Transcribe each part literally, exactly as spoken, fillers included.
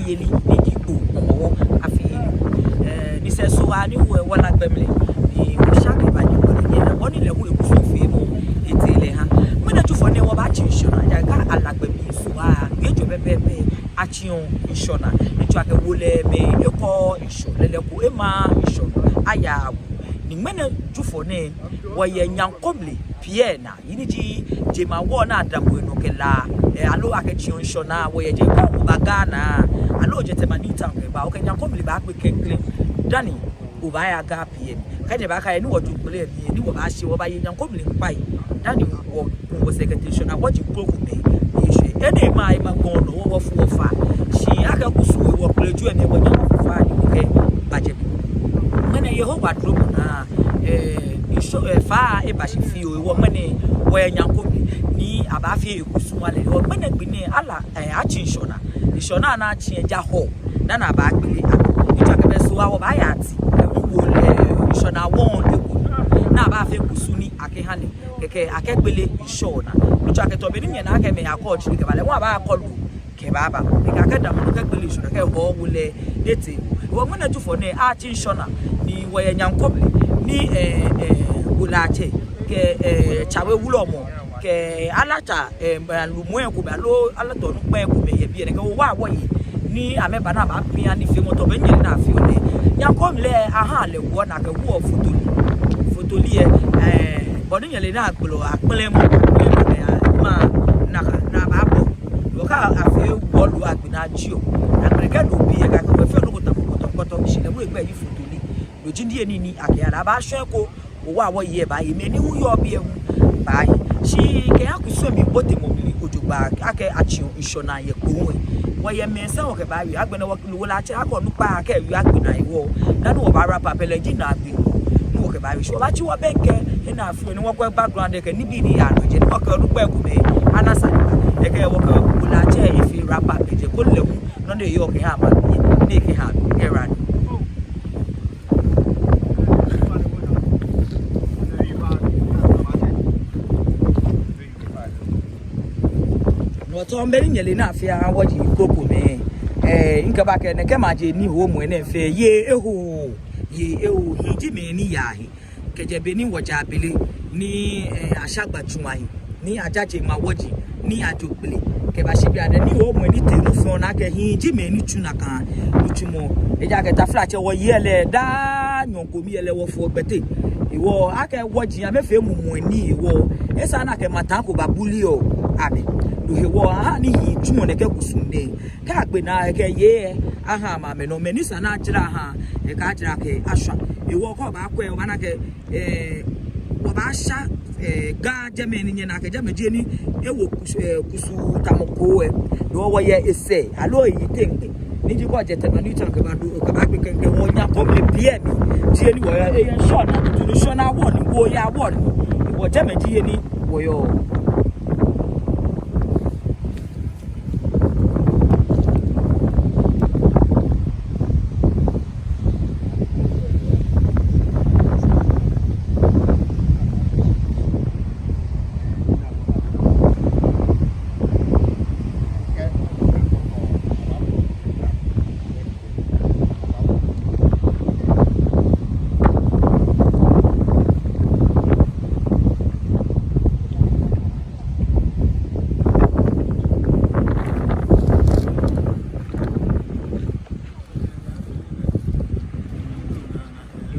Eli ni ji kpo Hɔmɔwɔ afee. Eh, ni sɛɛ Soo ni wɔ, wɔna gbɛ mli lɛ, ni wɔsha kɛba nyɛ, wɔna nyɛ, bɔ ni lɛ hu ekusum feemɔ etee lɛ ha. Ŋmɛnɛ Jufɔ nɛɛ wɔbaatsi ŋshɔnaa, ejaakɛ kɛ ala gbɛ mli Soo, ejɔ pɛpɛɛpɛ, atsiɔ ŋshɔnaa. Etsɔɔ akɛ wolɛmɛi ekɔ ŋshɔ, lɛlɛ ko ema ŋshɔ, aya awu. Ni ŋmɛnɛ Jufɔ nɛɛ wɔyɛ Nyanko mli piɛ naa. Yi ni ji jemawɔŋ ni adamɔ enɔ kɛ La, eh, aloo akɛtsiɔ ŋshɔnaa, wɔyɛ jɛi. Kɛ oba Ghana, aloo ojɛ Tema New Town kɛba, okɛ Nyanko mli baakpe klɛŋklɛŋ dani obaaya Ga piɛ mli. Kɛ nyɛba Ga lɛ, ni wɔjo kpele mli lɛ, ni wɔbaashe, wɔbaaye Nyanko mli kpai dani wɔku wɔsɛɛ kɛtee ŋshɔnaa wɔji krokomɛi eshwɛ. Enɛ ema, ema gɔŋ nɔ, wɔ, wɔfu wɔfaa. Shi akɛ kusum hewɔ kpele jwɛ mli, wɔnyɛ wɔfaa ni wɔkɛba jɛmɛ. Ŋmɛnɛ Yehowa duromɔ naa, eh, ŋshɔ, eh, faa eba shi fioo, hewɔ ŋmɛnɛ wɔyɛ Nyanko mli ni abaafee ekusum ŋmɛnɛ. Hewɔ ŋmɛnɛ gbi nɛɛ ala, eh, atsi ŋshɔnaa. Ŋshɔnaa ni atsi lɛ ja hɔ dani abaagbele. Etsɔɔ akɛ bɛ Soo wɔbaaya ati, eh, wɔwo lɛ, eh, ŋshɔnaa wɔŋ eko ni abaafee kusum ni akɛha lɛ. Kɛkɛ akɛgbele ŋshɔnaa. Etsɔɔ akɛ tamɔ bɔ ni nyɛna akɛ mɛi yakɔ tsiri kɛba lɛ, wɔbaakɔ loo kɛbaaba. Kɛkɛ akɛdamɔ nɔ kɛgbele ŋshɔnaa kɛ hɔ wolɛi etee. Hewɔ ŋmɛnɛ Jufɔ nɛɛ atsi ŋshɔnaa ni wɔyɛ Nyanko mli ni, eh, eh, wolɛiatsɛ kɛ, eh, Tsawe wulɔmɔ kɛ Alata, eh, lumɔi komɛi aloo Alata onukpai komɛi yɛ biɛ nɛɛ kɛ wɔ wɔye ni amɛba ni abaapiŋ nifeemɔ tamɔ bɔ ni nyɛle ni afeɔ lɛ. Nyanko mli lɛ aha lɛ wuɔ ni akɛwuɔ fotoli. Fotoli lɛ, eh, bɔ ni nyɛle ni agbele akpɛlɛmɔ, akpɛlɛmɔ kɛ ya ma nakai ni abaabɔ. Loo kɛ afee wuɔ loo agbe ni ajiɔ. Agbɛnɛ kɛ no bi lɛ kɛ akɛ wɔfee nɔ ko tamɔ kpɔtɔŋkpɔtɔ, shi lɛ hu egbɛi ji fotoli. No ji niyenii ni akɛya lɛ, abaashɔ eko, wɔ wɔye baaye, mɛi ni hu yɔɔ biɛ hu baaye. Shi kɛha kusum mli botemɔ mli jogbaŋŋ akɛ atsiɔ ŋshɔnaa yɛ Kpone. Wɔyɛ mɛi sɛɛ wɔkɛbaawie, agbɛnɛ wɔ wolɛiatsɛ akɛ onukpa akɛ ewie agbe naa hewɔ, dani wɔbaa wrap up lɛ ji naagbee ni wɔkɛbaawie. Shi wɔbaatsi wɔbɛŋkɛ, ena afio ni wɔkwɛ background kɛ nibii ni yaa nɔ jɛi, ni wɔkɛ onukpai komɛi ana sane ba. Kɛkɛ wɔkɛ wolɛiatsɛ efee wrap up jɛi, koni lɛ hu nɔ ni eyɔɔ kɛha maŋ mli lɛ, ni ekɛha, kɛ ra ni. No tamɔ bɔ ni nyɛle ni afeɔ wɔji krokomɛi. Eh, ŋkɛba akɛ nɛkɛ maji ni hɔmɔ nɛɛ fɛɛ yɛ eho, yɛ eho, hii ji mɛi ni yaa he. Kɛjɛ be ni wɔja abele, ni, eh, asha gbatsu ahe, ni aja jemawɔji, ni ajo kpele kɛbashi bianɛ, ni hɔmɔ ni tee nɔ fɛɛ nɔ akɛ hii ji mɛi ni tsu nakai nitsumɔ. Ejaakɛ taflatsɛ wɔyɛ lɛ daa nyɔŋ ko mli lɛ wɔfoɔ gbɛte. Hewɔ akɛ wɔji amɛfee mumɔi nii hewɔ, esa ni akɛ maŋ ko babuleɔ amɛ. No hewɔ aha ni hii tsuɔ nɛkɛ kusum nɛɛ. Kɛ agbe naa kɛ yɛ aha amɛ nɔ, mɛi ni sa ni ajara aha, ekã ajara kɛ ashwa. Hewɔ kɛ obaakwɛ obaana akɛ, eh, wɔbaasha, eh, Ga jɛmɛ ni nyɛna akɛ jɛmɛ ji he ni ewo kus-, eh, kusum tamɔ Kpone. Hewɔ wɔyɛ esɛɛ aloo eyiteŋ gbɛ. Ni ji kɛ ojɛ Tema New Town kɛba do, kɛba gbɛ kɛ, kɛ wɔ Nyanko mli piɛ mli. Ji he ni wɔyɔɔ, eyɛ ŋshɔnaa tuuntu, ŋshɔnaa wɔŋ ni, wɔya wɔŋ ni. Hewɔ jɛmɛ ji he ni wɔyɔɔ.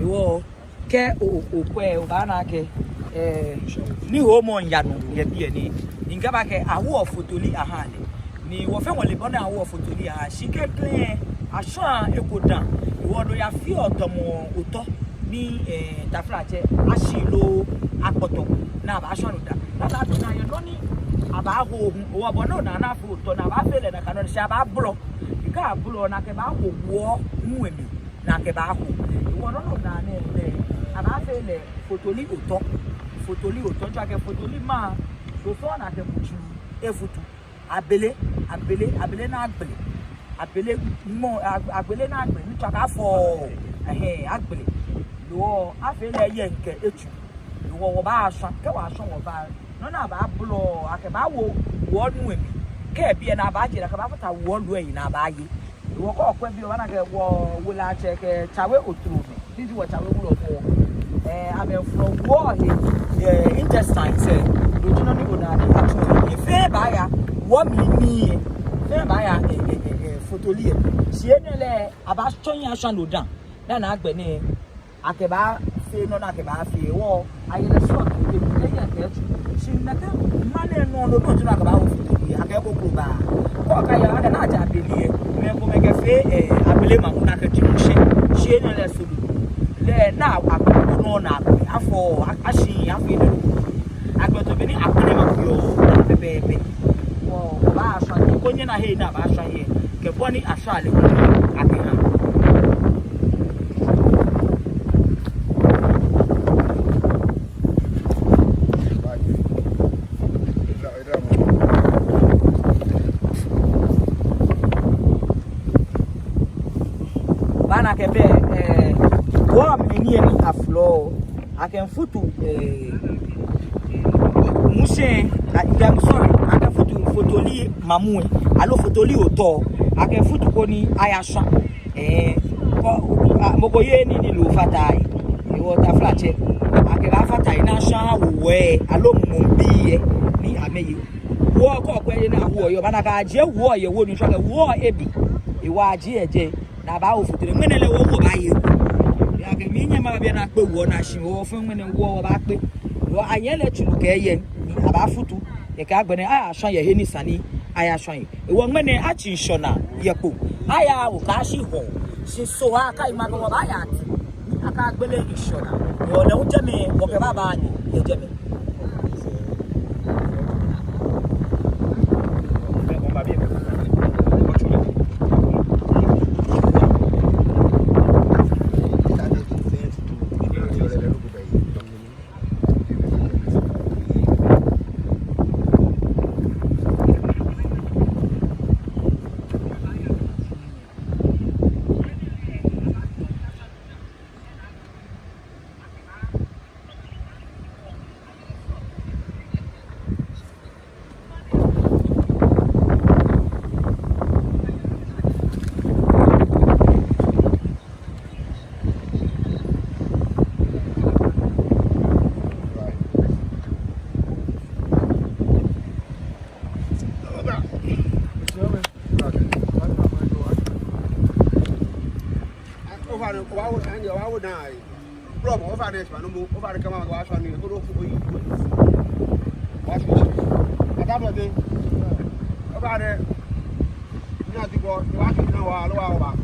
Hewɔ kɛ o, o, okwɛ, obaana akɛ, eh, ni hɔmɔ yaa nɔ yɛ biɛ nɛɛ. Ni ŋkɛba akɛ awoɔ fotoli aha lɛ. Ni wɔ fɛɛ wɔle bɔ ni awoɔ fotoli aha, shi klɛŋklɛŋ ashwaa eko dã. Hewɔ no yafeɔ tamɔ otɔ ni, eh, taflatsɛ ashi loo akpɔtɔ ni abaashwa no dã. Ni abaatɔ ni aye nɔ ni abaaho hu. Hewɔ bɔ ni onaa ni afee otɔ ni abaafee lɛ nakai nɔŋŋ ni shi abaabolɔ. Kɛ abolɔ ni akɛbaaho wuɔ nu lɛ mli ni akɛbaaho. Hewɔ nɔ ni onaa nɛɛ lɛ, abaafee lɛ fotoli otɔ. Fotoli otɔ, etsɔɔ akɛ fotoli ma, dosɔ ni akɛ mutsu efutu. Abele, abele, abele ni agbele. Abele mɔ, ag-, abele ni agbele, ni etsɔɔ akɛ afɔ, ɛhɛɛ, agbele. Hewɔ afee lɛ yɛ ŋkɛ etsu. Hewɔ wɔbaashwa, kɛ wɔshwa wɔba, nɔ ni abaabolɔ, akɛbaaho wuɔ nu lɛ mli. Kɛ biɛ ni abaaje lɛ, akɛbaafata wuɔ loo lɛ yi ni abaaye. Wɔ kɛ okwɛ biɛ obaana akɛ wɔ, wɔ lɛ atsɛ akɛ Tsawe Otromɛ. Ni ji wɔ Tsawe wulɔmɔ. Ɛɛ, amɛfolɔ wuɔ he, ɛɛ, intestines, ɛɛ, no ji nɔ ni onaa ni atsuɔ. He fɛɛ baaya, wuɔ mli nii, ɛɛ, fɛɛ baaya, ɛɛ, ɛɛ, ɛɛ, ɛɛ, fotoli, ɛɛ. Shi enɛ lɛ, abaashɔ̃ he ashwã no dã. Ni agbɛnɛ, akɛbaafee nɔ ni akɛbaafee, wɔ ayɛ lɛ srɔto, ebi lɛ yɛ kɛ tsu. Shi nɛkɛ maŋ nɛɛ nɔ, no nɔ tsu ni akɛbaawo fotoli, akɛ kokroo baa. Kɛ okaya, akɛ naa ja beli yɛ. Mɛi komɛi kɛfee, ɛɛ, abele maŋ ko ni akɛtsu shi. Shi enɛ lɛ srɔto. Lɛ naa akɛ nɔ ni akɛ afɔ, a-, ashi, afee nɔ. Agbɛnɛ tɔ be ni akɛ maŋ ko yɔɔ, pɛpɛɛpɛ. Wɔ, wɔbaashwã he, koni nyɛna he ni abaashwã he, kɛ bɔ ni ashwãa lɛ, akɛha. Obaana akɛ bɛ, ɛɛ, wɔ mli nii ni afolɔ, akɛfutu, ɛɛ, mushɛ, a, I'm sorry, akɛfutu fotoli mamu, aloo fotoli otɔ, akɛfutu koni ayashwã. Ɛɛ, kɔ, a, mɔ ko yeee nii ni loo fata he. Hewɔ taflatsɛ, akɛbaafata he ni ashwã awo wɔ, aloo mumɔŋbii ni amɛye. Wɔ kɛ okwɛ he ni awoɔ yɛ, obaana akɛ ajie wɔ yɛ wɔ nɔ, shwɛ akɛ wɔ ebi. Hewɔ ajie yɛ jɛi, ni abaawo fotoli. Ŋmɛnɛ lɛ wɔ, wɔbaaye. Ejaakɛ minyɛŋ maba biɛ ni akpe wɔ naa shi, wɔ fɛɛ ŋmɛnɛ wɔ, wɔbaakpe. Wɔ anyɛ lɛ tsu kɛ yɛ, ni abaafutu, yɛ kɛ agbɛnɛ ayashwã yɛ he ni sa ni ayashwã yɛ. Hewɔ ŋmɛnɛ atsi ŋshɔnaa yɛ kpo. Ayawo kɛyashi Hɔɔ. Shi Soo akai ma kɛ wɔbaaya ati. Akɛgbele ŋshɔnaa. Hewɔ lɛ hu jɛmɛ, wɔkɛbaaba ni yɛ jɛmɛ. Over the, over the, over the, Bro, over there, man, no more. Over there, come on, go ask me. Go look for you. Watch me. At that point, over there. You know, the boy, you watch me now, all over.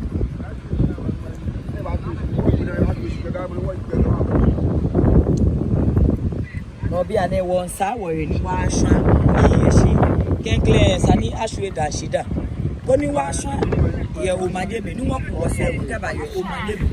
Nɔ bianɛ wɔmiisaa wɔhe ni wɔshwã nii yɛ shi. Klɛŋklɛŋ esa ni ashwie daa shidaa. Koni wɔshwã yɛ omanye mli, ni wɔku wɔsɛɛ kɛba yɛ omanye mli.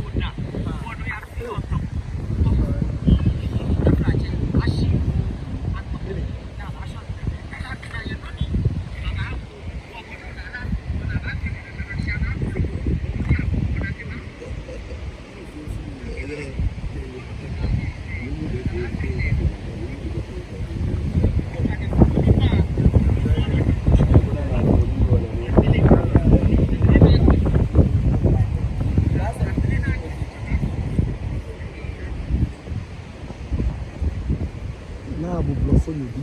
Naa bo blɔfonyo bi.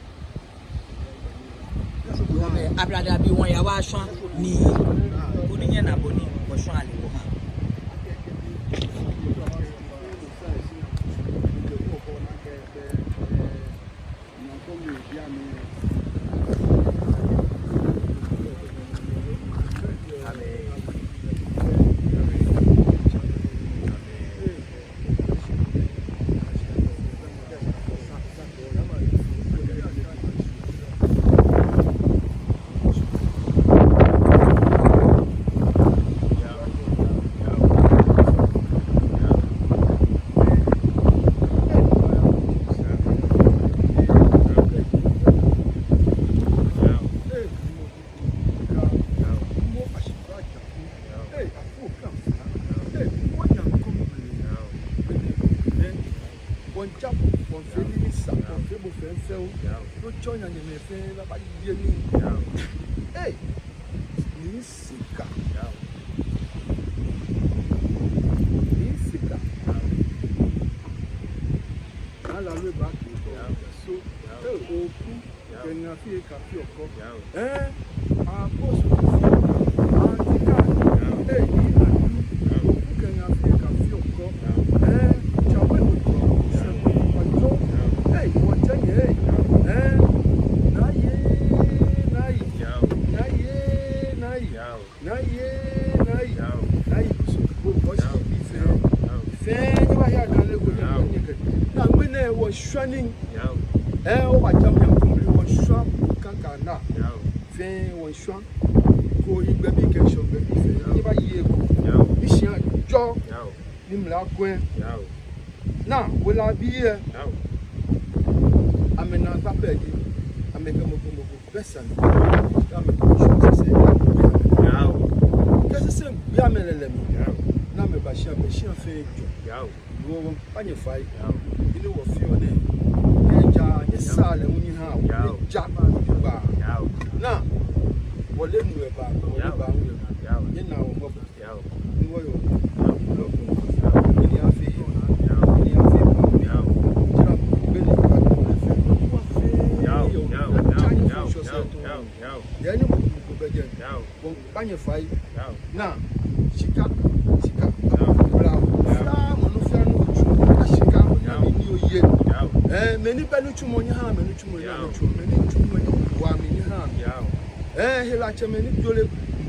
Ablade abii, wɔyaa wɔyashwa nii. Koni nyɛna bɔ ni wɔshwaa lɛ wɔhaa. Wɔmiija bo, wɔmiifee nii ni sa, wɔmiifee bo fɛɛfɛo. Yao. Ni otsɔ nyanyɛ mɛi fɛɛ ni abaye nii. Yao. Ei! Nii Sika. Yao. Nii Sika. Yao. Ala lɛ ba kɛ ko. Yao. So, yao, ei, Oku. Yao. Kɛ Ŋa Fie Ka Fie Ɔkɔ. Yao. Ɛɛ, Abosu Fie Ka, Aunty Ka. Yao. Ei, Nii Nadu. Yao. Oku kɛ Ŋa Fie Ka Fie Ɔkɔ. Yao. Ɛɛ, Tsawe Ojo, Sɛmɔ Ojo. Yao. Ei, wɔtsɛ nyɛ, ei. Yao. Ɛɛ, Naye, Naye. Yao. Naye, Naye. Yao. Naye, Naye. Yao. Naye Boso, bo, bo, yao, shi bi fɛɛ. Yao. Fɛɛ, nyɛbaahi adalɛ ko, yao, nyɛkɛ. Ni agbɛnɛ wɔshwa nii. Yao. Ɛɛ, obaajam nyɛ kɔmli, wɔshwa kaka na. Yao. Fɛɛ, wɔshwa. Ko igbɛ bi kɛ shɔ gbɛ bi fɛɛ. Yao. Nyɛbaaye eko. Yao. Ni shia jɔ. Yao. Ni mla kwɛ. Yao. Ni wulɔmɛi lɛ. Yao. Amɛnaakpa pɛ ji. Amɛkɛ mɔ ko mɔ ko bɛ sane. Amɛkɛ mɔ ko sɛsɛ. Yao. Kɛ sɛsɛ gbɛ amɛ lɛlɛ mli. Yao. Ni amɛba shia, amɛ shia fɛɛ jɔ. Yao. Wɔ, wɔmiikpa nyɛ fai. Yao. Nii ni wɔfeɔ nɛɛ. Nyɛja, nyɛsaa lɛ hu nyɛhaa wɔ. Yao. Nyɛja, nyɛba. Yao. Ni wɔle nu eba, wɔle, yao, ba hu eba. Yao. Nyɛna wɔ mɔbɔ. Yao. Ni wɔyɔɔ. Yao. Ni afee. Yao. Ni afee. Yao. Jira, beni ka ko le fe. Yao, yao, yao, yao, yao, yao. Yao. Yɛ ni mɔ ko bɛ jɛ. Yao. Wɔmiikpa nyɛ fai. Yao. Ni shika, shika. Yao. Bla, yao, fɛɛ mɔ nɔ fɛɛ nɔ tsu. Ka shika, yao, ni oye. Yao. Ɛɛ, mɛi ni bɛ nitsumɔ nyɛhaa, mɛi nitsumɔ nyɛhaa, yao, nitsumɔ, mɛi nitsumɔ nyɛhaa, mɛi nyɛhaa. Yao. Ɛɛ, helatsɛmɛi ni jɔɔ lɛ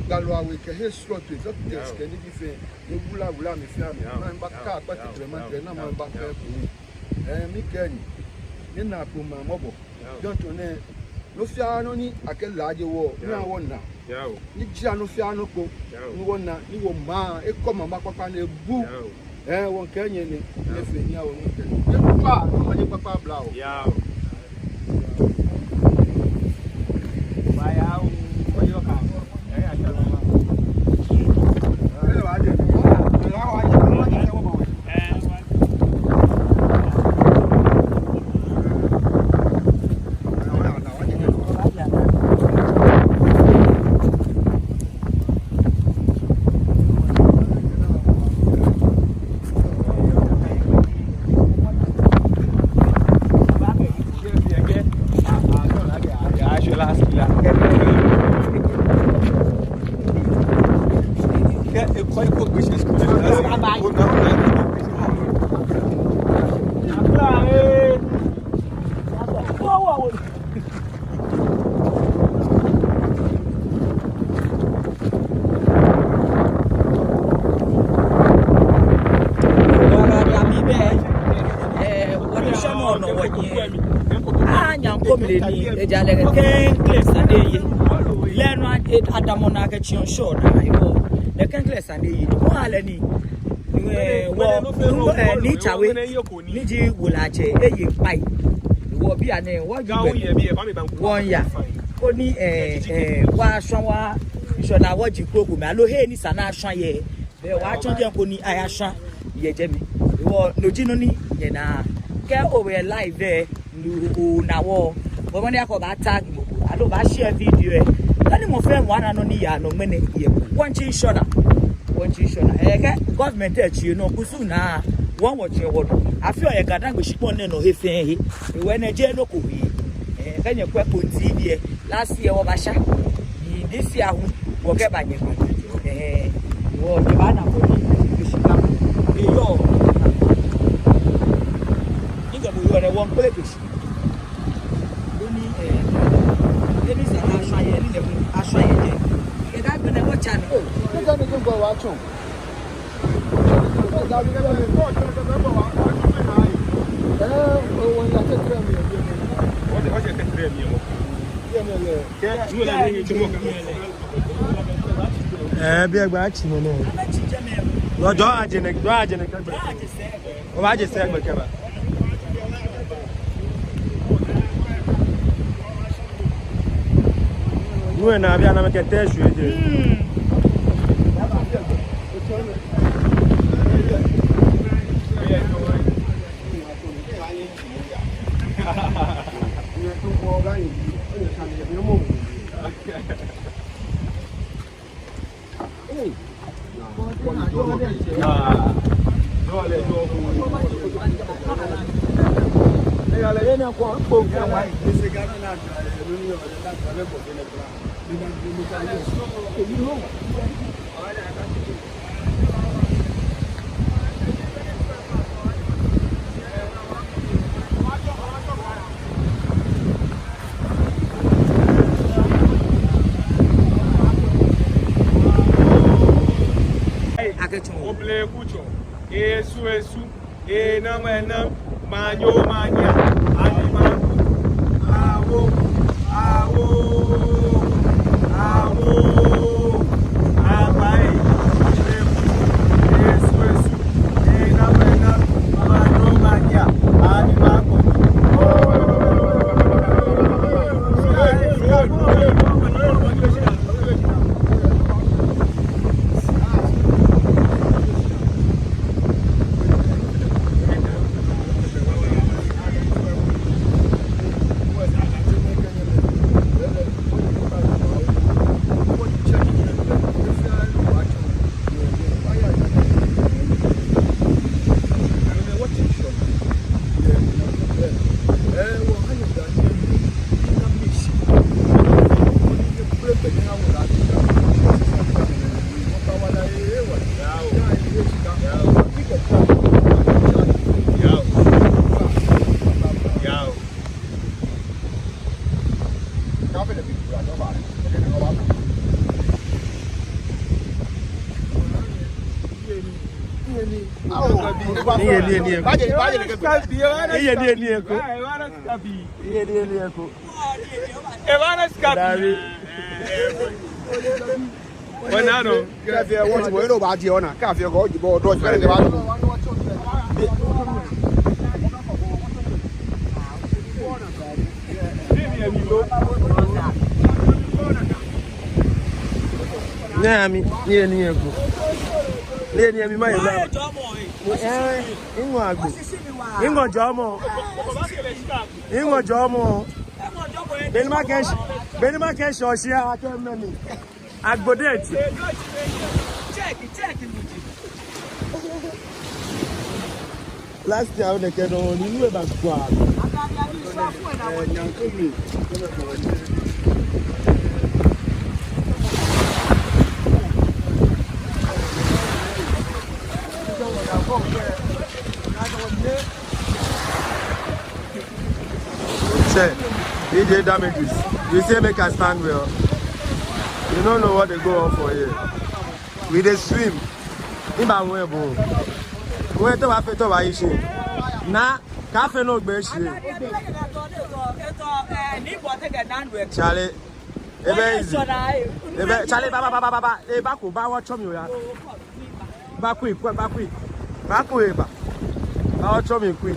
gbalɔ awe kɛ he srɔtoi, doctors, yao, kɛ nibii fɛɛ, ni wula wula mli fɛɛ mli. Yao. Ni amɛbaka, yao, akpa, yao, titri ma, yao, titri na, yao, amɛbaka, yao, kɛ ko. Ɛɛ, mikɛɛ nyɛ, nyɛna kpo ma mɔbɔ. Yao. Jɔɔntɔ nɛɛ, nɔ fɛɛ nɔ ni akɛlaaje wɔ, yao, ni wɔna. Yao. Ni jira nɔ fɛɛ nɔ kpo. Yao. Ni wɔna, ni wɔmaa, ekɔ mama kpakpa ni ebu. Yao. Ɛɛ, wɔmiikɛɛ nyɛ nɛ. Yao. Efee ni awo wɔmiikɛɛ nyɛ. Nyɛkpa, nyɛkpa kpakpa bla wɔ. Yao. Ba yao, kɔ yɔ ka. Ɛɛ, ashalama. Ɛɛ, wa de. Ɛɛ, wa de. Aa, nyɛ ŋkɔmle ni, ejaakɛ klɛŋklɛŋ sane eye. Lɛ nɔ adamɔ naa kɛ tsiɔ ŋshɔ naa, eko. Lɛ klɛŋklɛŋ sane eye. Wɔ ale ni, ɛɛ, wɔ, ɛɛ, Nii Tsawe, ni ji wulatsɛ, eye kpai. Wɔ bianɛ, wɔji gbɛ. Wɔmiiya. Koni, eh, eh, wɔshwã wɔnshwã ni wɔji krokomɛi. Aloo he ni sa ni ashwã yɛ. Bɛ wɔtsɔ jɛi koni ayashwã yɛ jɛmɛ. Hewɔ no ji nɔ ni nyɛna. Kɛ oyɛ live lɛ, ni ona wɔ, bɔ mɔdɛŋ akɛ oba tag mɔ ko, aloo oba share video lɛ. Koni mɔ fɛɛ mɔ ana nɔ ni yaa nɔ ŋmɛnɛ yɛ. Wɔmiitsi ŋshɔnaa. Wɔmiitsi ŋshɔnaa. Eh, kɛ government lɛ tsi nɔ kusum naa, wɔ wɔtsi wɔnɔ. Afii yɛ Ga-Dangme shikpɔŋ nɛɛ nɔ he fɛɛ he. Hewɔ enɛ jeee nɔ ko hee. Eh, kɛ nyɛkwɛ Kpone T V lɛ, last year wɔbasha. Ni this year hu, wɔkɛba nyɛŋɔɔ. Eh, wɔ nyɛbaana bɔ ni eshika. Eyɔɔ. Ni kɛ bo yɔɔ nɛɛ wɔmiikpele kɛ shi. Doni, eh, doni sa ni ashwã yɛ, ni lɛ hu ashwã yɛ jɛi. Kɛ daa gbɛ nɛɛ wɔ channel. Oh, ni kɛ ni kɛ gbɔ wa chɔn. Ɛɛ, biɛ gbɛ atsi mɔ nɔ. Lɔ jɔɔ ajɛ nɛɛ, jɔɔ ajɛ nɛɛ kɛgbɛ. Obaaje sɛɛ gbɛ kɛba. Nuu lɛ naa bi ana mɛi kɛ tɛɛ shwie jɛi. Akɛtsɔ. Oblenkutsɔ, esu esu, enam enam, manyo manya, animaku, awo, awo, awo, abai, oblenkutsɔ, esu esu, enam enam, manyo manya, animaku. Iye ni eni eko. Iye ni eni eko. Dabi. Ona nɔ. Kɛ afee wɔtsi bɔ, eno baaji ona. Kɛ afee ko ji bɔ, dɔ fɛrɛ kɛ ba. Nɛ ami, ni eni eko. Ni eni ami ma ye la. Eh, iŋɔ agbo. Iŋɔ jɔɔmɔ. Iŋɔ jɔɔmɔ. Beni makɛɛ shi, beni makɛɛ shi oshi akɛ mɛni. Agbo date. Last year, wɔkɛ nɔ ni nuu eba gwa. Sɛ, E J damages. You say make I stand well. You no know what dey go on for here. We dey swim. Ni ba wɛ bo. Wɛ to ba fe to ba yi shi. Na, ka fe no gbe shi. Chale. Ebe easy. Ebe, chale, ba, ba, ba. Eba ko, ba wa chomi oya. Ba kui, kui, ba kui. Ba kui, ba. Ba wa chomi kui.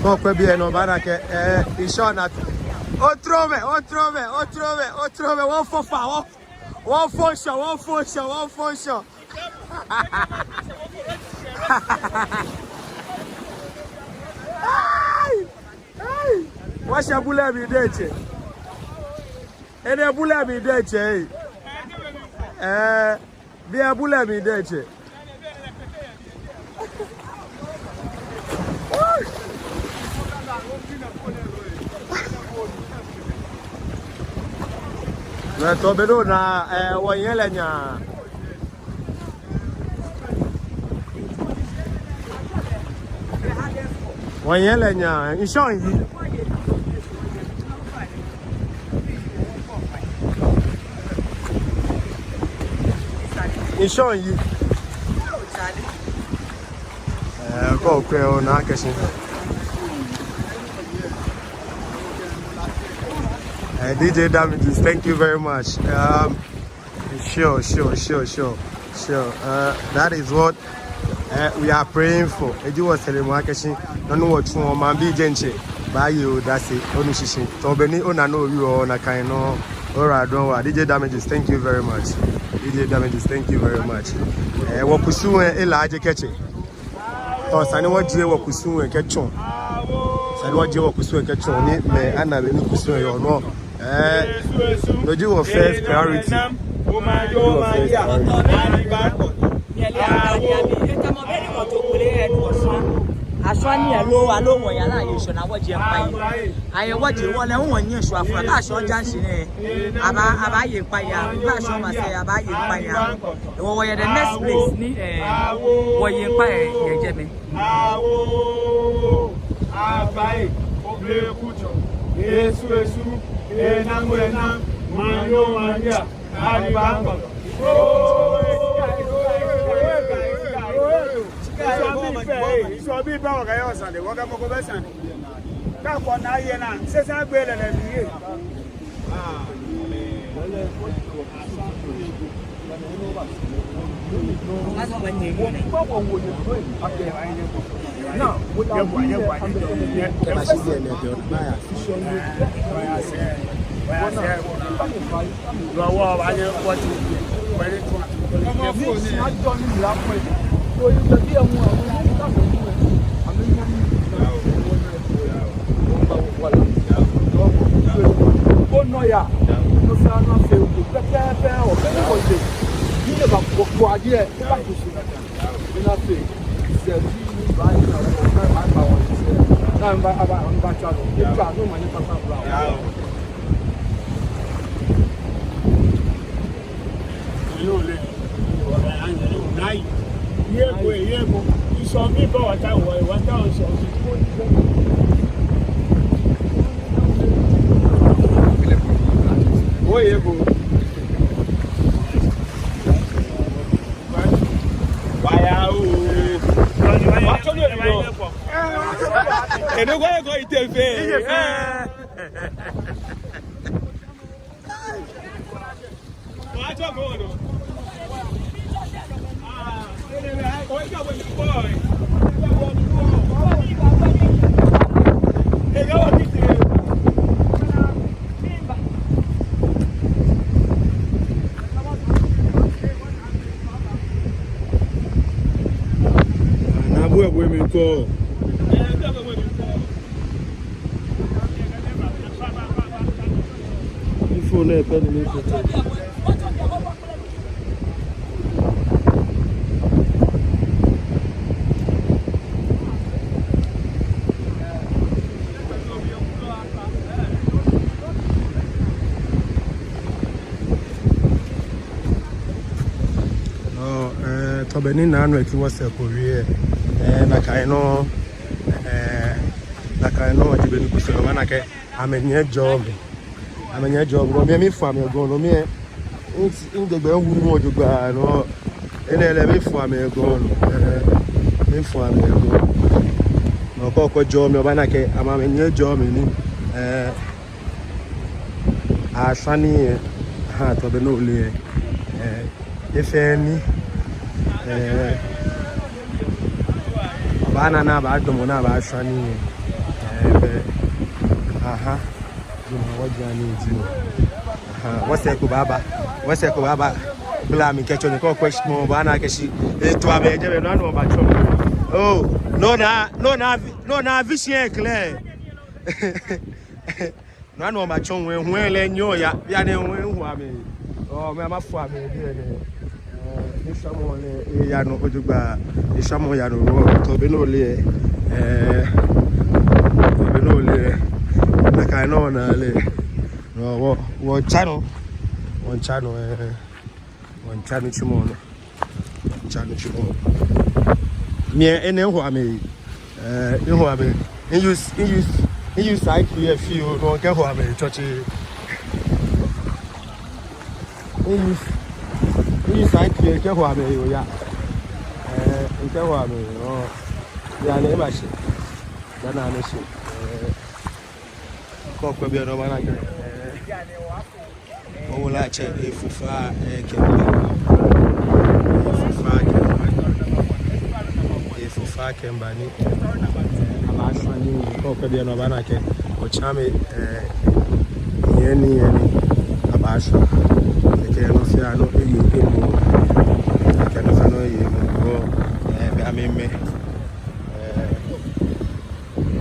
Kɛ okwɛ biɛ nɔ obaana akɛ, eh, ŋshɔ naa. Otromɛ, otromɛ, otromɛ, otromɛ, wɔfɔ fã, wɔ, wɔfɔ ŋshɔ, wɔfɔ ŋshɔ, wɔfɔ ŋshɔ. Ai, ai. Wɔshɛ bu lɛ mli diɛŋtsɛ. Enɛ bu lɛ mli diɛŋtsɛ, eh. Eh, biɛ bu lɛ mli diɛŋtsɛ. Mɛɛ tɔ be nɔ naa, eh, wɔyɛ lɛ nyaa. Wɔyɛ lɛ nyaa, ŋshɔ yi. Ŋshɔ yi. Eh, kɛ okwɛ obaana akɛ shi. Eh, D J Damages, thank you very much. Um, sure, sure, sure, sure, sure. Uh, that is what, uh, we are praying for. Eji wɔsɛɛmɔ akɛ shi nɔ ni wɔtsuɔ, maŋbii diɛŋtsɛ baaye odase, onu shishi. Tɔ be ni ona nɔ owie nakai nɔŋŋ, ora dɔŋ wa. D J Damages, thank you very much. D J Damages, thank you very much. Eh, wɔkusum lɛ elaaje kɛtsɛ. Tɔ, esa ni wɔjie wɔkusum lɛ kɛtsɔɔ. Esa ni wɔjie wɔkusum lɛ kɛtsɔɔ ni mɛi ana bɔ ni kusum lɛ yɔɔ nɔ. Eh, no ji wɔ first priority. No ji wɔ first priority. Ashwani, hello, hello, wɔyɛ lɛ, ayɛ shɔ na wɔjie kpa yi. Ayɛ wɔjie, wɔlɛ, wɔnyɛ shɔ afra, kɛ ashɔ ja shi nɛ. Aba, abaye kpa ya, kɛ ashɔ ma sɛɛ, abaye kpa ya. Wɔ, wɔyɛ the next place ni, eh, wɔye kpa yɛ, yɛ jɛmɛ. Awo, abai, oblekutsɔ, esu esu, enamɔ enamɔ, manyo manya, alibango. Isuɔ bi bɛ, isuɔ bi bɛ, wɔkɛ yɔ sane, wɔkɛ mɔ ko bɛ sane. Kɛ akɔ naa yɛ naa, sɛsɛ agbe lɛ lɛ bi ye. Yebo, yebo. Isuɔ bi bɛ, wɔta wɔ, wɔta wɔ isuɔ bi. Oyebo. Waya o. Watsɔ ni ebi nɔ. Eno kɔ eko ite fe. Naa bu ebue mi kɔ. Ifo nɛ pɛ ni mi ko. Nɔ, eh, tɔ be ni naa nɔ eti wɔsɛɛ ko wie, eh, nakai nɔŋŋ, eh, nakai nɔŋŋ ji be ni kusum lɛ, maana akɛ amɛnyɛ jɔɔ mi. Amɛnyɛ jɔɔ mi. Gɔŋ mli, mifo amɛ gɔŋ nɔ mli. Ŋ-, ŋgbɛ ŋwu mɔ jogbaŋŋ nɔ. Enɛ lɛ mifo amɛ gɔŋ nɔ. Eh, mifo amɛ gɔŋ. Nɔ ko ko jɔɔ mi, obaana akɛ amɛ, amɛnyɛ jɔɔ mi ni. Eh, ashwani yɛ. Ha, tɔ be ni ole yɛ. Eh, efee nii. Eh, Obaana ni abaadamɔ ni abaashwa nii. Ɛɛ, bɛ. Aha. Juma wɔji ani ji. Aha. Wɔsɛɛ ko baaba. Wɔsɛɛ ko baaba. Bla mi kɛtsɔ ni kɔ question mɔ, obaana akɛ shi. Eto abɛ jɛmɛ, no hewɔ ni wɔbatsɔ. Oh, no na, no na, no na vision clear. No hewɔ ni wɔbatsɔ ŋwɛi, ŋwɛi lɛ nyɔ ya, ya ni ŋwɛi hu amɛ. Oh, mɛi amɛfo amɛ biɛ nɛɛ. Ɛɛ, nishwamɔ lɛ, eya nɔ jogbaŋŋ, nishwamɔ ya nɔ, to be ni ole, ɛɛ, to be ni ole, nakai nɔŋŋ ni ole. No, wɔ, wɔtsa nɔ, wɔtsa nɔ, ɛɛ. Wɔtsa nitsumɔ nɔ. Wɔtsa nitsumɔ nɔ. Mi, enɛ hu amɛ. Ɛɛ, ehu amɛ. Mi use, mi use, mi use I Q lɛ fioo nɔ kɛho amɛ tsɔtsi. Mi use, mi use I Q lɛ kɛho amɛ oya. Ɛɛ, kɛho amɛ. Oh. Ya ni eba shi. Ya ni amɛ shi. Ɛɛ. Kɔ kwɛ biɛ nɔ obaana akɛ. Ɛɛ. Owula tsɛ, efufa, ɛɛ, kɛmba. Efufa kɛmba. Efufa kɛmba ni. Abaashwa nii, kɔ kwɛ biɛ nɔ obaana akɛ. Otsa mi, ɛɛ, yɛ ni, yɛ ni. Abaashwa. Kɛkɛ nɔ fɛɛ nɔ, eye, emuu. Kɛkɛ nɔ fɛɛ nɔ, eye, emuu. Ɛɛ, bɛ amɛmɛ. Ɛɛ,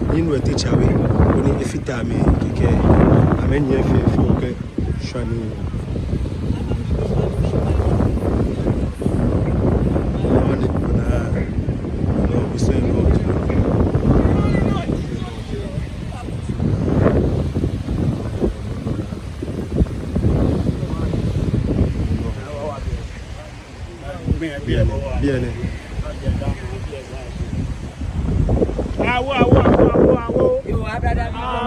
Nii nuu etɛ tsa we, koni efite amɛ kɛkɛ, amɛnyiɛ fɛɛ fɛɛ okɛshwa nii. Biɛ nɛ, biɛ nɛ. Awo, awo, awo, awo, awo.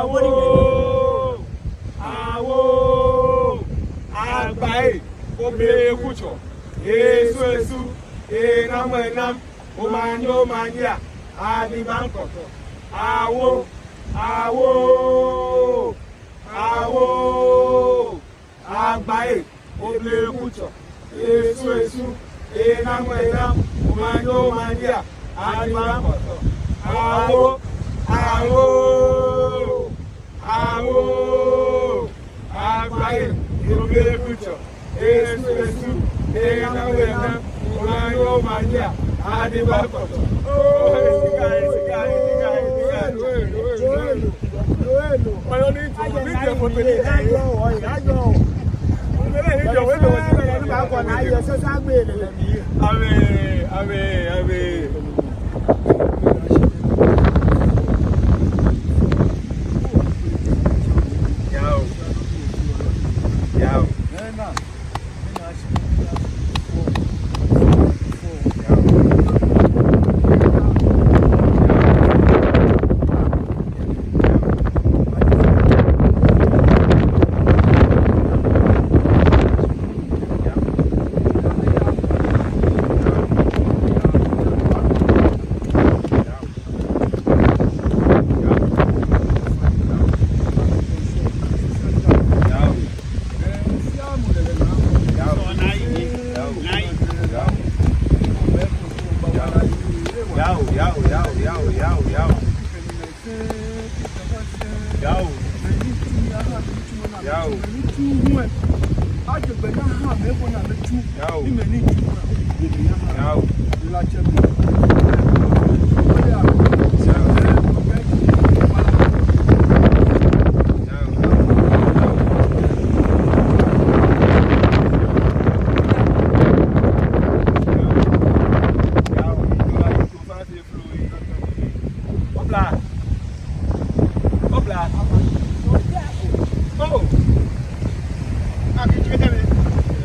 Awo, awo. Agbae, Obekutsɔ, Esu, Esu, Enam, Enam, Omanyo, Omanya, Adibaŋkɔtɔ. Awo, awo, awo. Agbae, Obekutsɔ, Esu, Esu, Enam, Enam, Omanyo, Omanya, Adibaŋkɔtɔ. Awo, awo, awo. Agbae, Obekutsɔ, Esu, Esu, Enam, Enam, Omanyo, Omanya, Adibaŋkɔtɔ. Oh, esika, esika, esika, esika. Ameen, ameen, ameen. Yao. Yao. Yao, yao, yao, yao, yao, yao. Yao. Yao. Yao. Obla. Obla. Oh. Abi jɛ kɛmɛ.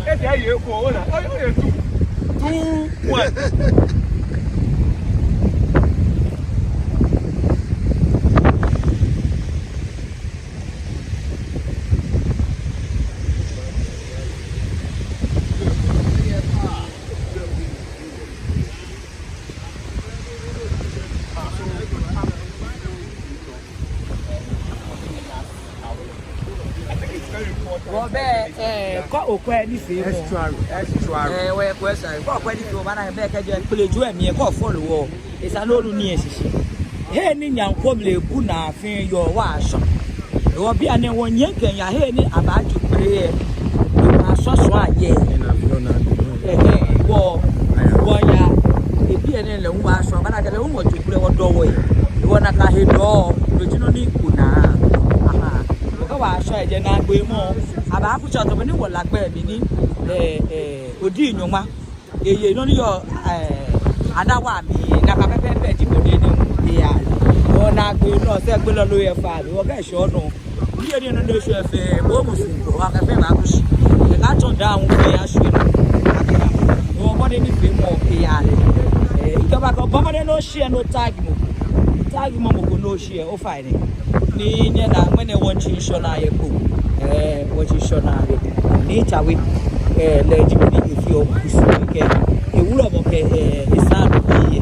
Ebi aye ko ona. Oye, oye, two. Two, one. Wɔ bɛ, ɛɛ, kɔ okwɛ nifeemɔ. Extra, extra. Ɛɛ, wɔ ekwɛ sa. Kɔ okwɛ nifeemɔ, obaana akɛ bɛ kɛjɛ kpele ju lɛ mli, kɔ follow wɔ. Esa ni onu nii lɛ shishi. He ni Nyanko mli ku naa fɛɛ yɔɔ, wɔshwa. Hewɔ bianɛ wɔnyiɛ kɛya he ni abaajo kpele lɛ. Wɔshwa shwa yɛ. Ɛhɛɛ, wɔ, wɔya. Ebiɛ nɛɛ lɛ hu wɔshwa, bana kɛ lɛ hu wɔjo kpele wɔdɔ wɔyi. Hewɔ nakai he dɔ, no ji nɔ ni ku naa. Aha. Wɔkɛ wɔshwa yɛ jɛi naagbee mɔ. Abaaku tsɔ tɔ mli ni wɔla gbɛ mli ni, eh, eh, odi nyɔŋma. Eye nɔ ni yɔɔ, eh, anawa mli, nakai pɛpɛɛpɛ ji bɔ ni eya. Nɔ naagbee nɔ sɛɛ gbɛ lolo yɛ faa, wɔkɛ shɔ nɔ. Ni eye nɔ ni eshwɛ fɛɛ, bo musu ko, wɔkɛ fɛɛ baaku shi. Eka tsɔ daa hu fɛɛ ashwie nɔ. Akɛ ya. Nɔ bɔ ni nifeemɔ eya lɛ. Eh, ika ba ko, bɔ mɔ ni no share no tag mɔ. Tag mɔ mɔ ko no share, o fine. Ni nyɛna ŋmɛnɛ wɔtsi ŋshɔnaa yɛ Kpone. Eh, wɔtsi ŋshɔnaa yɛ Kpone. Nii Tsawe, eh, lɛ ji mɔ ni efeɔ kusum kɛ ewulɔmɔ kɛ, eh, esaŋ nɔ yɛ.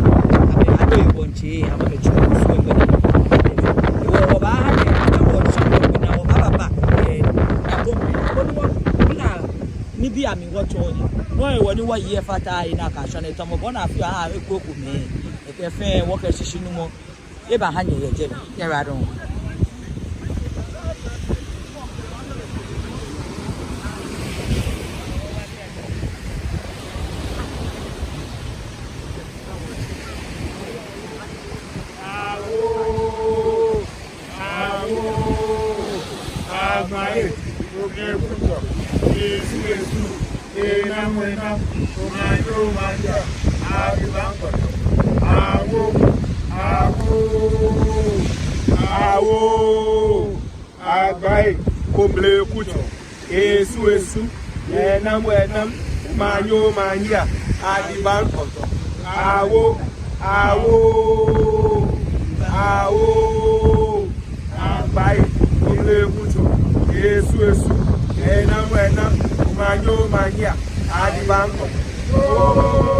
Amɛ, amɛ wɔtsɛ, amɛkɛtsi kusum ŋmɛnɛ. Hewɔ wɔbaaha nyɛ, amɛ wɔtsɛ ŋmɛnɛ, wɔbaaba, eh, na ko mli. Ko ni wɔ, na, nibii amli wɔtsɔɔ nyɛ. Nɔ hewɔ ni wɔyi efata yi nakai shwane tamɔ bɔ ni afeɔ aha eko eko mli. Ekɛ fɛɛ wɔkɛ shishinumɔ. Ebaaha nyɛ yɛ jɛmɛ, nyɛyiwaladɔŋŋ. Awoo, awoo, Agbae, Kpone Kutso, Esu Esu, Enam Enam, Omanyo Omanya, Adiba Ŋkɔtɔ. Awoo, awoo, awoo, Agbae, Kpone Kutso, Esu Esu, Enam Enam, Omanyo Omanya, Adiba Ŋkɔtɔ. Awoo, awoo, awoo, Agbae, Kpone Kutso, Esu Esu, Enam Enam, Omanyo Omanya, Adiba Ŋkɔtɔ. Ooo.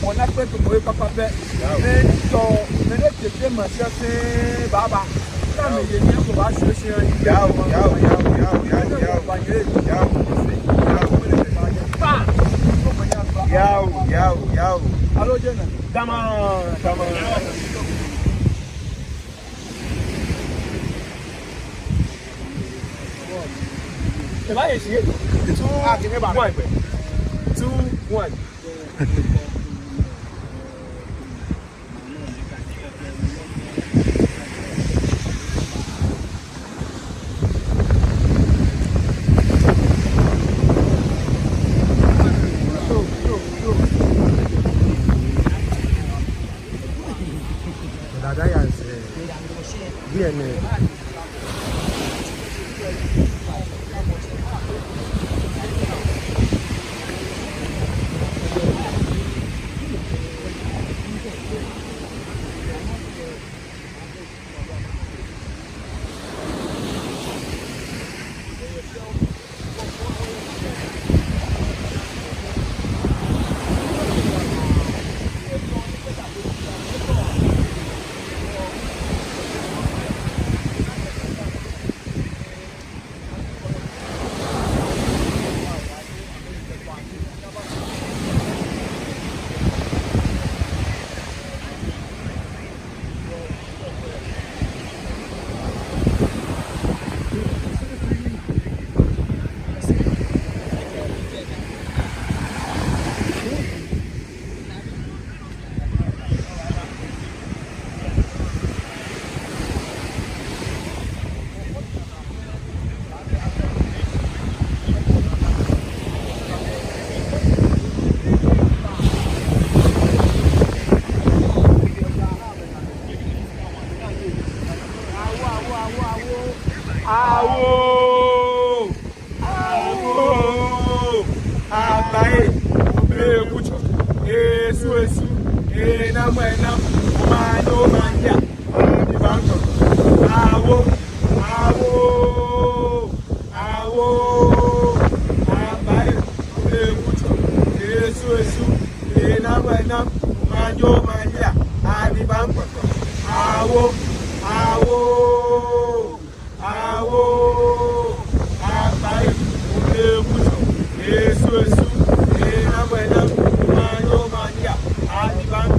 Wɔna kpɛtɛ mɔ ye kpakpa pɛ. Yao. Mɛi ni tɔ, mɛi ni tete ma shia fɛɛ baaba. Yao. Ni amɛye nii ko baashwie shia. Yao, yao, yao. Yao, yao, yao. Aloo, jɛnɛ. Dama, dama. Two, one. Two, one. Dada ya nse. Biɛ nɛɛ. Aye, obɛ kutsɔ, esu esu, enamɔ enamɔ, omanye omanye, adi baŋ kɔkɔ. Awo, awo, awo, abaye, obɛ kutsɔ, esu esu, enamɔ enamɔ, omanye omanye, adi baŋ kɔkɔ. Awo, awo. Awo, abaye, obɛ kutsɔ, esu esu, enamɔ enamɔ, omanye omanye, adi baŋ.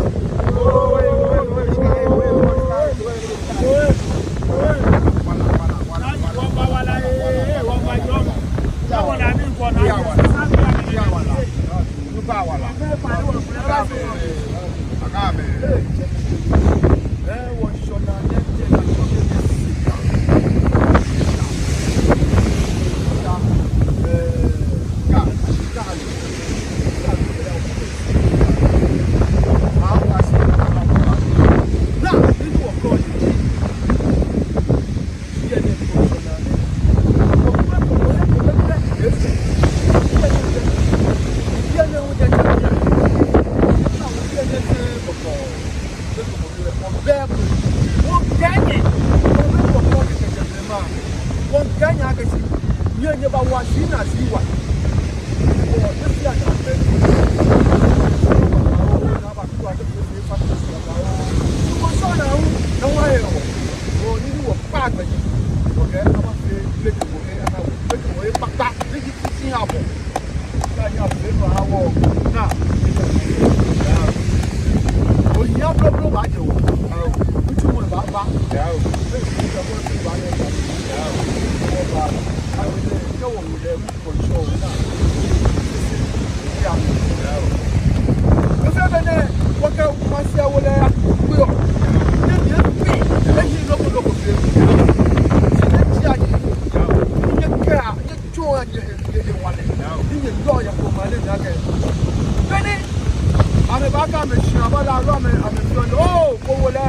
Amɛbaakɛɛ amɛshi, amɛbaala aloo amɛ, amɛfeɔ nii, oo, kɔwɔ lɛ,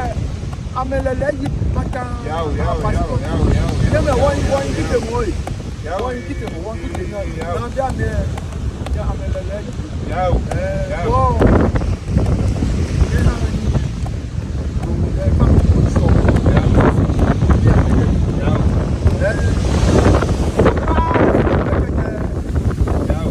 amɛlɛlɛ yi kpata. Yao, yao, yao, yao, yao. Nyɛmɛi, wɔyi, wɔyi, kite mɔ yi. Yao. Wɔyi, kite mɔ, wɔyi, kite mɔ. Yao. Naa bi amɛ, ya amɛlɛlɛ yi. Yao. Ɛɛ, yao. Wɔ. Yɛ na yi. Yao. Yao. Ɛɛ. Yao.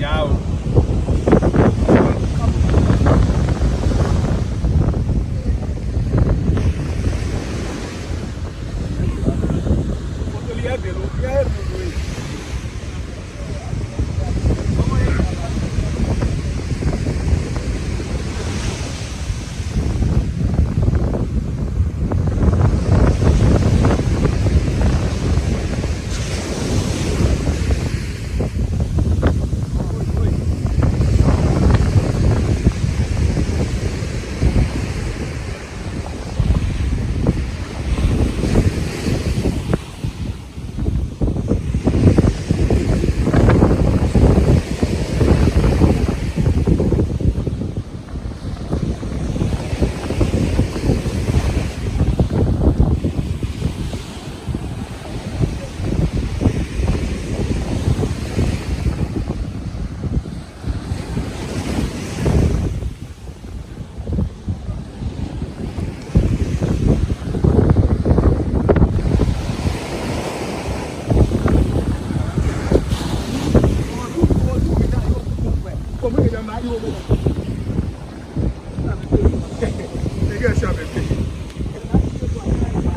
Yao.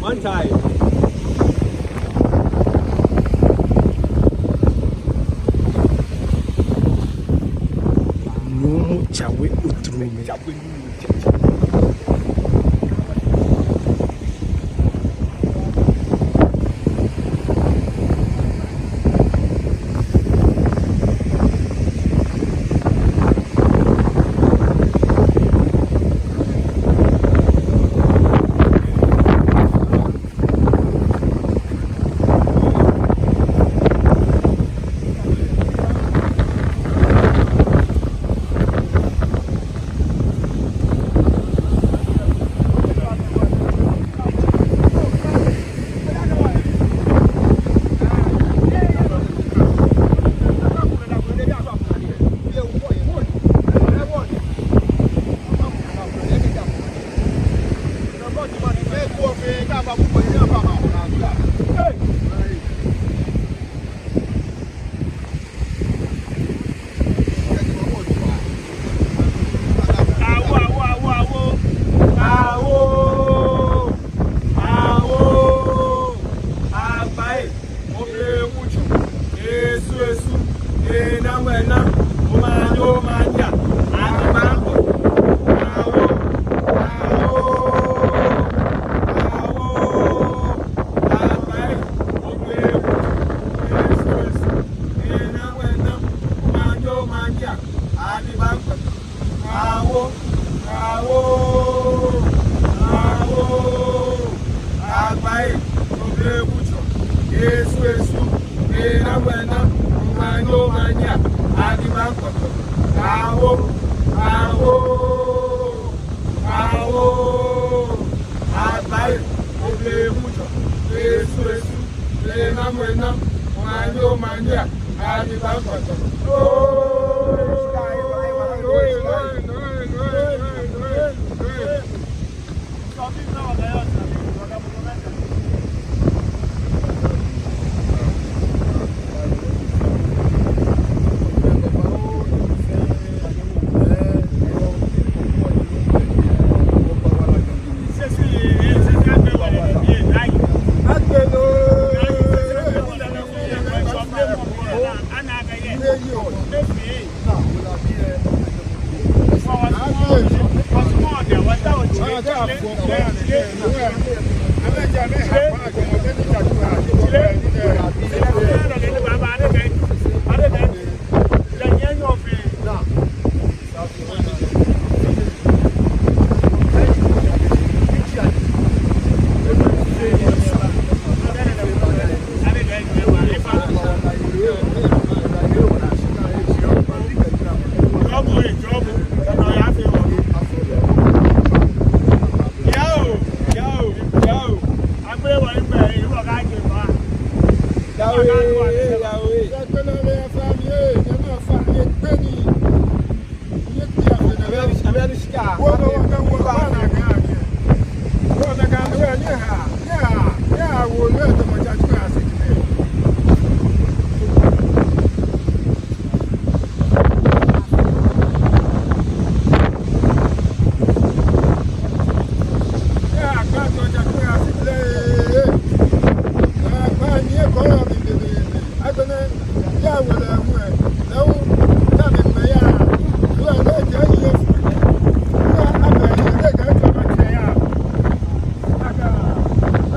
One time. Nuumo Tsawe Otromɛ. Abaye, oblebutsɔ, Yesu, Yesu, enamɔ, enamɔ, omanye, omanye, adibaŋkpɔtɔ, awo, awo, awo, Abaye, oblebutsɔ, Yesu, Yesu, enamɔ, enamɔ, omanye, omanye, adibaŋkpɔtɔ.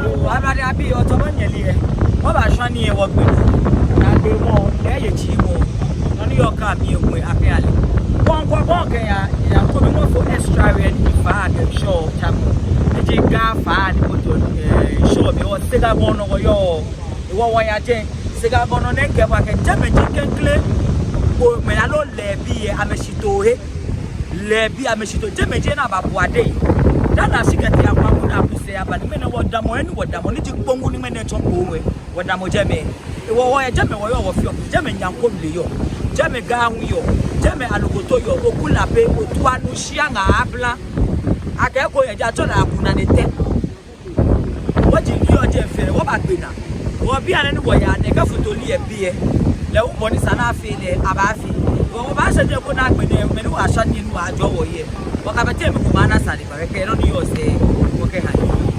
Yoo, amrade abii, ɔtɔmɔ nyɛle yɛ. Wɔbashwa nii yɛ wɔgbɛ. Naagbee mɔ, kɛ eye tsi mɔ. Nɔ ni yɔɔ kɛ mi yɛ ŋwɛi akɛ ale. Wɔŋkɔ bɔ kɛya, ya ko mi mɔ fo extra wɛ ni faa kɛ shɔ tsamɔ. Eji Ga faa ni moto, eh, shɔ bi wɔ Sega bɔ nɔ wɔyɔɔ. Ewɔ wɔya jɛ. Sega bɔ nɔ nɛkɛ wa kɛ jɛmɛ ji klɛŋklɛŋ. Ko mɛ aloo lɛ bi yɛ amɛshitoo he. Lɛ bi amɛshitoo jɛmɛ ji ni ababua dɛŋ. Dani ashi kɛtee Akwagu ni akusɛ aba ni mɛnɛ wɔdamɔ, eni wɔdamɔ ni ji Kpongu ni mɛnɛ tsɔ Kpone. Wɔdamɔ jɛmɛ. Ewɔ wɔyɛ jɛmɛ wɔyɔɔ wɔfeɔ. Jɛmɛ Nyanko mli yɔɔ. Jɛmɛ Ga hu yɔɔ. Jɛmɛ Alokoto yɔɔ. Oku Lape, Otuanu, Shiaŋa, Abla. Akɛ ko yɛ ja tsɔ la aku na ne tɛ. Wɔji ni yɔɔ jɛmɛ fɛɛ, wɔbagbe naa. Wɔ bianɛ ni wɔyaa nɛɛ, kɛ fotoli yɛ biɛ, lɛ hu bɔ ni sa ni afee lɛ, abaafee. Wɔ, wɔbaashɛ jɛi koni agbɛnɛ, mɛi ni wɔshwa nii ni wɔjɔɔ wɔyɛ. Wɔkɛ bɛ tee mli ko mana sane, ba kɛ nɔ ni yɔɔ sɛɛ, wɔkɛha.